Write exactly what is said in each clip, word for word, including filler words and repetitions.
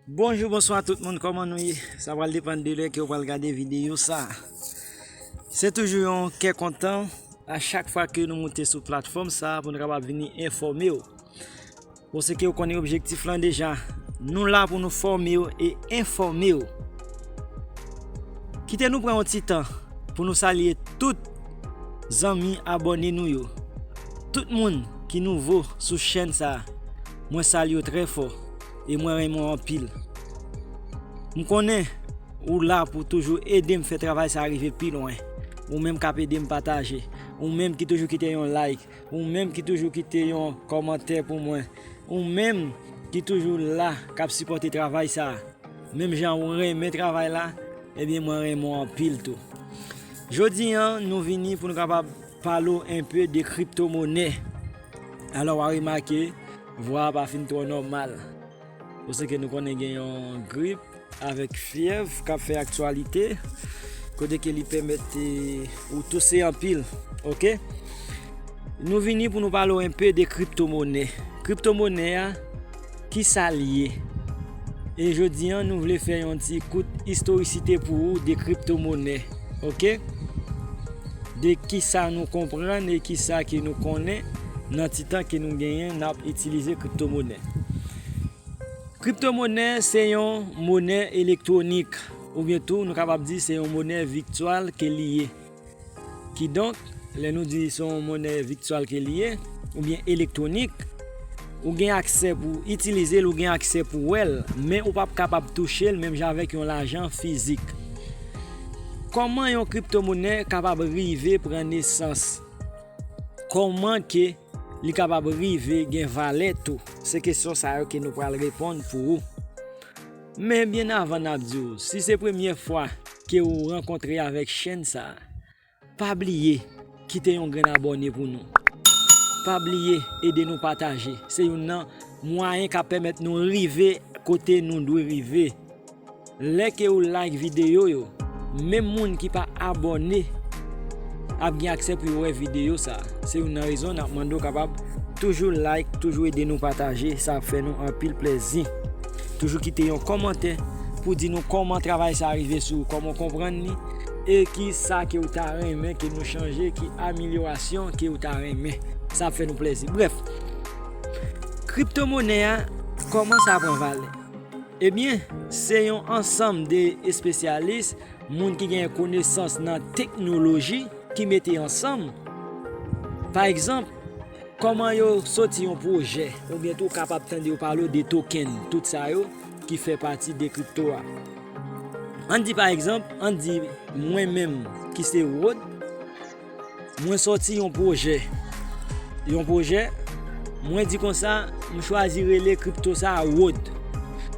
Bonjou, bonswa tout moun, kòman nou ye? Sa pral depann de lè ke w pral gade videyo sa. Se toujou yon kè kontan a chak fwa ke nou moute sou platfòm sa pou nou kapab vini enfòme w. Bon, se ke w konnen objektif lan deja. Nou la pou nou fòme w e enfòme w. Kite nou pran yon ti tan pou nou salye tout zanmi abòne nou yo. Tout moun ki nouvo sou chèn sa, mwen salye w trè fò e mwen renmen w anpil. M konnen ou la pou toujou ede m fè travay sa rive pi lwen. Ou menm k ap ede m pataje. Ou menm ki toujou kite yon like. Ou menm ki toujou kite yon kòmantè pou mwen. Ou menm ki toujou la k ap sipòte travay sa. Menm jan ou renmen travay la, ebyen mwen renmen w anpil tou. Jodi an, nou vini pou nou kapab pale w enpe de kriptomonè. Alò, w a remake, vwa a pa fin twò nòmal. Paske nou konnen gen yon grip avèk fyèv k ap fè aktyalite, kote ke li pèmèt, eh, ou touse anpil, oke? Nou vini pou nou pale w enpe de kriptomonè. Kriptomonè a, ki sa l ye? E jodi an, nou vle fè yon ti kout istorisite pou ou de kriptomonè, oke? De ki sa nou konprann e ki sa ke nou konnen nan ti tan ke nou genyen n ap itilize kriptomonè. Kriptomonè se yon monè elektwonik, oubyen tou nou kapab di se yon monè vityal ke li ye. Kidonk, lè nou di se yon monè vityal ke li ye, oubyen elektwonik, ou gen aksè pou itilize l, ou gen aksè pou wè l, men ou p ap kapab touche l menm jan avèk yon lajan fizik. Kòman yon kriptomonè kapab rive pran nesans? Kòman ke li kapab rive gen valè tou? Se kesyon sa yo ke nou pral reponn pou ou. Men byen avan n ap di w, si se premyè fwa ke ou rankontre avèk chèn sa, pa bliye kite yon grenn abòne pou nou. Pa bliye ede nou pataje. Se youn nan mwayen k ap pèmèt nou rive kote nou dwe rive. Lè ke ou like videyo yo, menm moun ki pa abòne ap gen aksè pou yo wè videyo sa. Se youn nan rezon n ap mande w kapab toujou like, toujou ede nou pataje, sa ap fè nou anpil plèzi. Toujou kite yon kòmantè pou di nou kòman travay sa rive sou ou, kòman w konprann li, e ki sa ke w ta renmen ke nou chanje, ki amelyorasyon ke w ta renmen. Sa ap fè nou plèzi. Brèf, kriptomonè a, kòman sa pran valè? Ebyen, se yon ansanm de espesyalis, moun ki gen konesans nan teknoloji, ki mete ansanm. Pa egzanp, kòman yo soti yon pwojè, oubyen tou w kapab tande yo pale w de token, tout sa yo ki fè pati de kripto a. Ann di pa egzanp, ann di mwen menm ki se Rod, mwen soti yon pwojè. Yon pwojè, mwen di konsa, m chwazi rele kripto sa a Rod.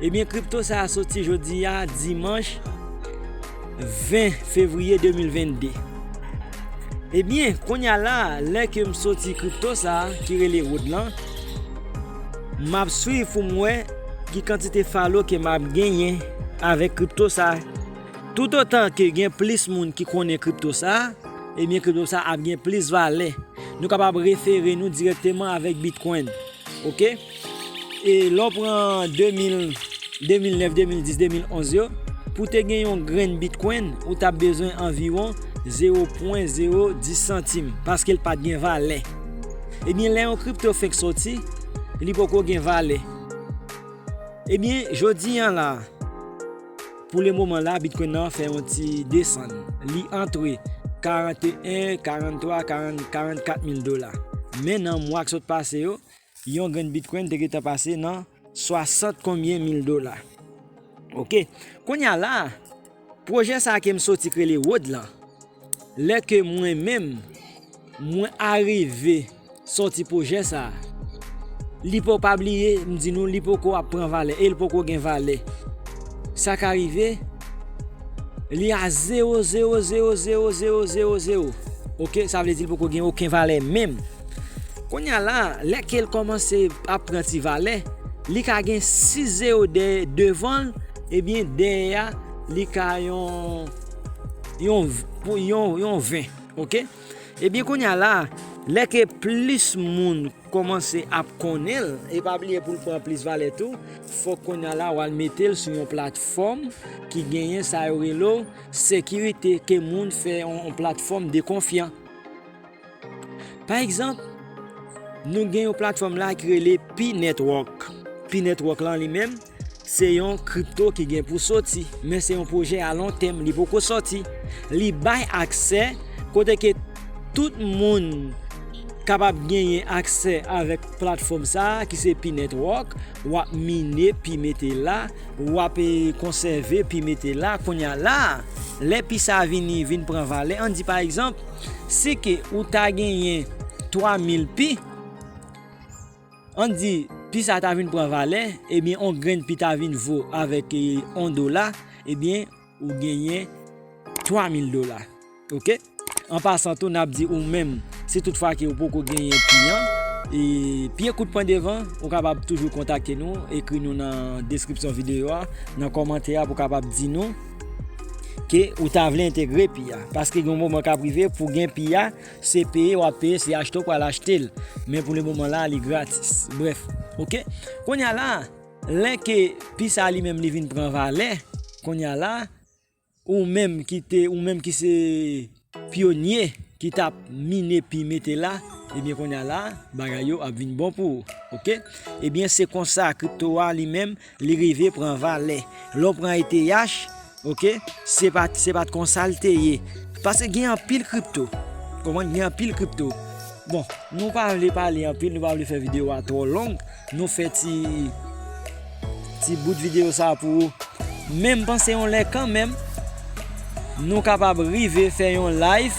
Ebyen, kripto sa a soti jodi a, dimanch ven fevriye de mil vennde. Ebyen, kounye a la, lè ke m soti kripto sa a, ki rele Rod lan, m ap swiv pou m wè ki kantite follow ke m ap genyen avèk kripto sa a. Toutotan ke gen plis moun ki konnen kripto sa a, ebyen, kripto sa a ap gen plis valè. Nou kapab refere nou dirèkteman avèk Bitcoin. Oke? E lè w pran de mil, de mil nèf, de mil dis, de mil onz yo, pou te gen yon grenn Bitcoin, ou t ap bezwen anviwon zewo pwen zewo dis santim, paske l pa t gen valè. Ebyen, lè yon kripto fenk soti, li poko gen valè. Ebyen, jodi an la, pou le moman la, Bitcoin nan fè yon ti desann. Li antre karanteyen, karanntwa, karant, karannkat mil dola. Men nan mwa k sot pase yo, yon grenn Bitcoin te gentan pase nan swasant konbyen mil dola. Oke. Kounye a la, pwojè sa a ke m soti k rele Rod lan, lè ke mwen menm, mwen arive sòti pwojè sa a, li po, pa bliye, m di nou, li poko ap pran valè e li poko gen valè. Sa ka rive, li a zewo, zewo, zewo, zewo, zewo, zewo, zewo. Oke, sa vle di li poko gen okenn valè menm. Kounye a la, lè ke l kòmanse ap pran ti valè, li ka gen sis zewo dèyè, devan l, ebyen, dèyè a, li ka yon, yon, yon, yon ven, oke? Ebyen, kounye a la, Lè ke plis moun kòmanse ap konnen l, e pa bliye pou l pran plis valè tou, fòk kounye a la w al mete l sou yon platfòm ki genyen sa yo rele sekirite, ke moun fè yon, yon platfòm de konfyan. Pa egzanp, nou gen yon platfòm la ki rele Pi Network. Pi Network lan li menm, se yon kripto ki gen pou soti, men se yon pwojè a lon tèm, li poko soti. Li bay aksè kote ke tout moun kapab genyen aksè avèk platfòm sa a ki se Pi Network. W ap mine pi mete la, w ap, eh, konsève pi mete la. Kounye a la, lè pi sa a vini, vin pran valè, ann di pa egzanp, si ke ou ta genyen twa mil pi, ann di pi sa a ta vin pran valè, ebyen, on grenn pi ta vin vo avèk, eh, on dola, ebyen, ou genyen twa mil dola. Oke? An pasan tou, n ap di ou menm, si tout fwa ke ou poko genyen pi an, e pi ekout pwen devan, ou kapab toujou kontakte nou, ekri nou nan deskripsyon videyo a, nan kòmantè a pou kapab di nou ke ou ta vle entegre pi a. Paske gen yon moman k ap rive pou gen pi a, se peye w ap peye, se achte w pral achte l. Men pou le moman la, li gratis. Brèf, oke? Kounye a la, lè ke pi sa li menm li vin pran valè, kounye a la, ou menm ki te, ou menm ki se pyonye ki t ap mine pi mete la, ebyen kounye a la, bagay yo ap vin bon pou ou, oke? Ebyen se konsa kripto a li menm, li rive pran valè. Lè w pran E T H, oke, se pa, se pa t konsa l te ye. Paske gen anpil kripto. Konprann, gen anpil kripto. Bon, nou pa vle pale anpil, nou pa vle fè videyo a twò long. Nou fè ti, ti bout videyo sa pou ou. Men m panse yon lè kanmenm, nou kapab rive fè yon live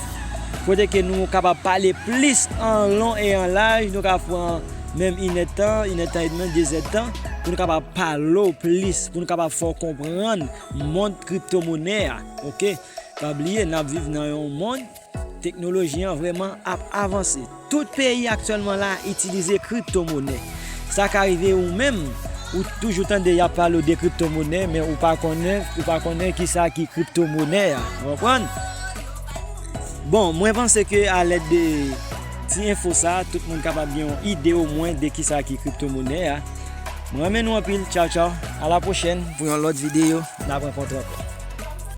kote ke nou kapab pale plis an lon e an laj. Nou ka pran menm inèdtan, inèdtan edmi, dezèdtan, pou nou kapab pale w plis, pou nou kapab fè w konprann mond kriptomonè a. Oke? Pa bliye, n ap viv nan yon mond teknoloji an vrèman ap avanse. Tout peyi aktyèlman la itilize kriptomonè. Sa ka rive ou menm, ou toujou tande y ap pale w de kriptomonè, men ou pa konnen, ou pa konnen kisa ki kriptomonè a. Ou konprann? Bon, mwen panse ke alèd de ti enfo sa, tout moun kapab gen yon ide omwen de kisa ki kriptomonè a. Mwen renmen nou anpil. Tchaw, tchaw. A la pwochèn pou yon lòt videyo. N ap rankontre ankò.